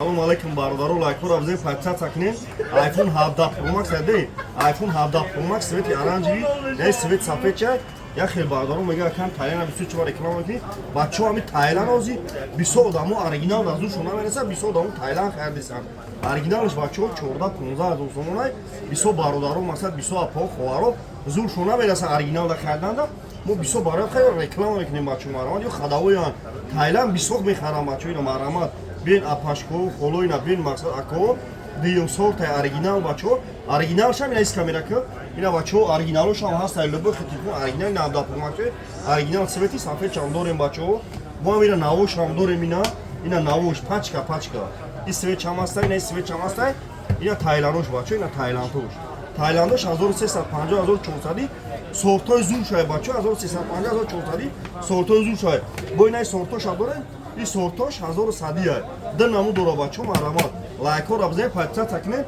Салом алейкум, бародаро, лайкҳоро бизанед, подписаться кунед. iPhone 17 Pro Max аде, iPhone 17 Pro Max, цвети оранжевый, яъне цвет сафед чай. Як хел бародаро мега, акам, Тайланд 24 реклама мекунӣ. Бачаҳо, ҳами Тайланд ози бисёр одамо оригинал дар зуршон намерасад, бисёр одамо Тайланд харидисанд. Оригиналш, бачаҳо, 14 15 ҳазор сомонай. Бисёр бародаро, масалан, бисёр апаҳо, хоҳаро зуршон намерасад оригинал да хариданда. Мо бисёр барои хайр реклама мекунем, бачаҳо, марҳамат. Ё хадавоян Тайланд бисёр мехарам, бачаҳо, ина, марҳамат. Бин, апашко, холоина бин, мақсад, ако, дуюм сортай оригинал, бачаҳо. Оригиналшам ина из камера ка, ина, бачаҳо, оригиналошам ҳаст. Любой телефон оригинал, ина 17 Pro Max оригинал, цвети сафед чам дорем, бачаҳо. Мо ҳам ина навошам дорем, ина навош, пачка пачка. И цвет чам ҳаста, ина цвет чам ҳаста, ина тайландош, бачаҳо, ина тайландош. Тайландош 1350, 1400, сортҳои зур шавад, бачаҳо, 1350, 1400, сортҳои зур шавад. Бо инаи сортҳоша дорем, ин сортош 1100 ай. Ду намуд дора, бачаҳо, марҳамат. Лайкҳоро бизанед, подписаться кунед.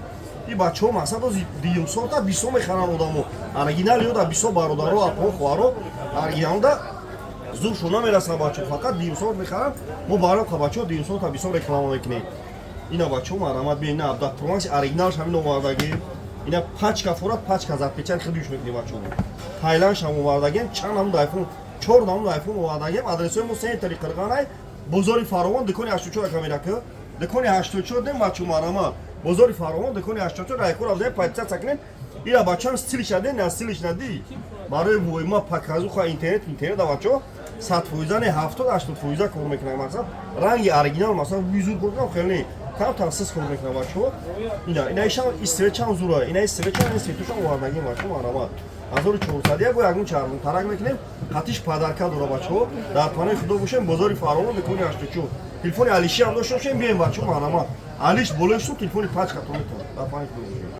И бачаҳо, мақсад, ози дуюм сорта бисёр мехаранд одамо. Оригинал ёда бисёр бародаро, апо, хоҳаро оригиналда зуршон намерасад, бачаҳо, фақат дуюм сорт мехаранд. Мо барои бачаҳо дуюм сорта бисёр реклама мекунем. Ина, бачаҳо, марҳамат, бин, ина 17 Pro Max оригиналш ҳамин овардагӣ. Ина пачка форад, пачка запечать худиш мекунем, бачаҳо. Тайландшам овардагем, чанд намуд айфон, чор намуд айфон овардагем. Адресҳои мо центри Қирғанай, бозори Фаровон, дукони 84. Камерака, дукони 84 дем, бачаҳо, марҳамат. Бозори Фаровон, дукони 84. Лайкҳоро бизанед, подписаться кунед. Ира, бачаам, стилиш аде, на стилиш нади. Барои войма показуха интернет, интернет, бачаҳо, 100 фоиза не, 70-80 фоиза кор мекунад. Мақсад, ранги оригинал, масалан, визур кор кунам, хеле не, камтар сис кор мекунад, бачаҳо. Ина ишам истиве чам зура, ина истиве чам, ина светушам овардагим, бачаҳо, марҳамат. 1400 бо ягон чармтарак мекунем, қатиш подарка дора, бачаҳо. Дар панои Худо бошем. Бозори Фаровон, дукони 84. Телефони Алиши ҳам дошта бошем, бием, бачаҳо, марҳамат. Алиш болои шуд, телефони пачка то метавонад. Дар панои Худо бошем.